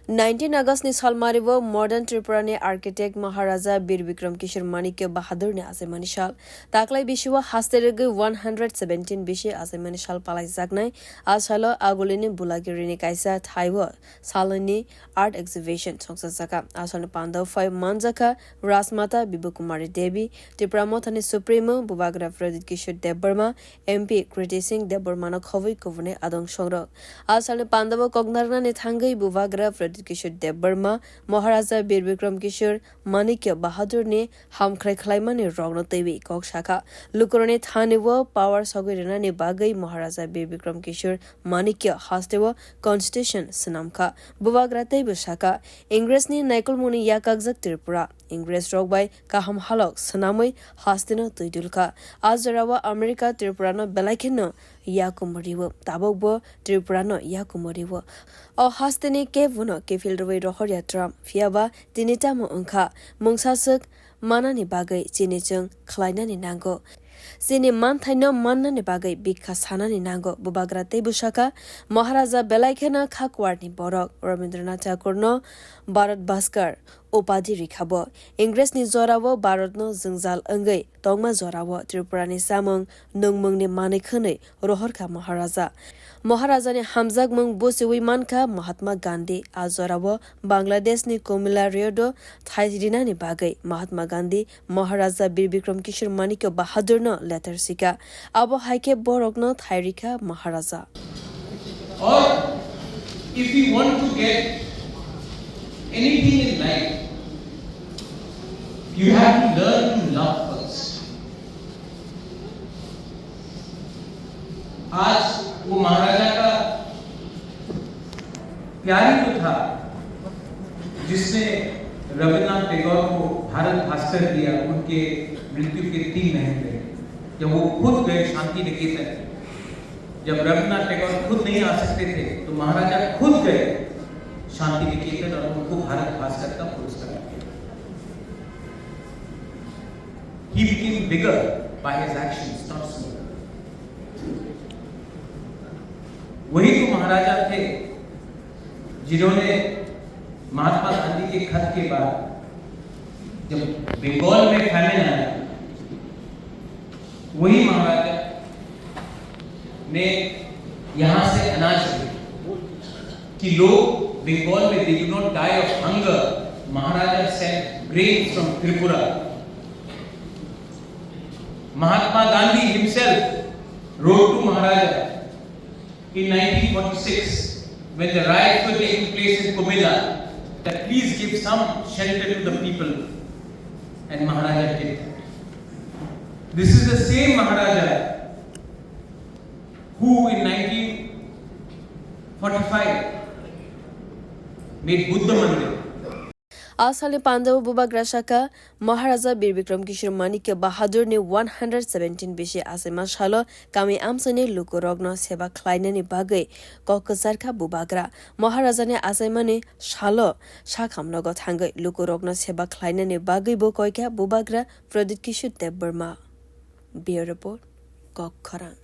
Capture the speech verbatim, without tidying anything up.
Nineteen August ni salmario Modern Tripura ni architect Maharaja Bir Bikram Kishore Manikya Bahadur ni achaimani sal. Taklai bisio haste rwgwi one hundred seventeen bisi achaimani sal palaijaknai. A salo Agulini Bulagiri ni kaisa thai o salni art exhibition chongchajaka. A salni pandao phai manjaka Rajmata Bibha Kumari Devi, Tipra Mothani Supremo Bubagra Pradip Kishore Debbarma, M P Kriti Singh Debbarmano khobwi kubunai adong songrok. A salni pandao koknarnani thangwi Bubagra Pradip Kishore Debbarma, Maharaja Bir Bikram Kishore Manikya Bahadurni hamkrai khlaimani rokno twiwi kok sakha. Lukurokni thani o power sogwi rwnani bagwi Maharaja Bir Bikram Kishore Manikya haste o constitution swnamkha. Bubagra teibo sakha, Ingresni naikolmungni yakakjak Tripura, Ingres rok bai kaham halok swnamwi hasteno twi dulkha. A jorao America Tripurano belai kheno yakumo rio, tabukbo Tripurano yakumo rio. O hasteni kebono kiphil rwui rohorya Trump, phiyaba tini tamo wngkha? Mungsaswk manani bagwi chini chwng khlainani nango. Chini manthaino mannani bagwi bikha sanani nango, Bubagra teibo sakha, Maharaja belai kheno kha kuarni borok, Rabindranath Thakurno Bharat Bhaskar upadhi rikha bo. Ingresni jorao Bharatno jwngjal wngwi tongma jorao Tripurani chamung nungmungni manwi khwnwi rohorkha Maharaja. Maharajani hamjakmung buchiwi mankha Mahatma Gandhi. A jorao Bangladeshni Kumila Riodo thai rinani bagwi Mahatma Gandhi Maharaja Bir Bikram Kishore Manikya Bahadurno letter sika. Abo hai khe borokno thai rikha Maharaja. Or if you want to get anything in life, you have to learn to love first. आज वो महाराजा का प्यार ही तो था जिसने रविन्द्रनाथ टैगोर को भारत भास्कर दिया उनके मृत्यु के तीन महीने पहले, जब वो खुद गए शांति निकेतन। जब रविन्द्रनाथ टैगोर खुद नहीं आ सकते थे तो महाराजा खुद गए शांति निकेतन और उनको भारत भास्कर का पुरस्कार दिया। He became bigger by his actions, not smaller. वही तो महाराजा थे जिन्होंने महात्मा गांधी के खत के बाद जब बंगाल में फैमिन आया, वही महाराजा ने यहाँ से अनाज लिया कि लोग बंगाल में they do not die of hunger. Maharaja sent grain from Tripura. Mahatma Gandhi himself wrote to Maharaja in nineteen forty-six, when the riots were taking place in Kumila, that please give some shelter to the people. And Maharaja did that. This is the same Maharaja who in nineteen forty-five made Buddha Mandir. A salni pandao Bubagra sakha, Maharaja Bir Bikram Kishore Manikya Bahadurni one hundred seventeen bisi achaima salo kami amchaini lukurokno seba khlainani bagwi kok kwcharkha Bubagra. Maharajani achaimani salo sakhamnogo thangwi lukurokno seba khlainani bagwibo koikha Bubagra Pradip Kishore Debbarma. Bureau Report, Kok Khorang.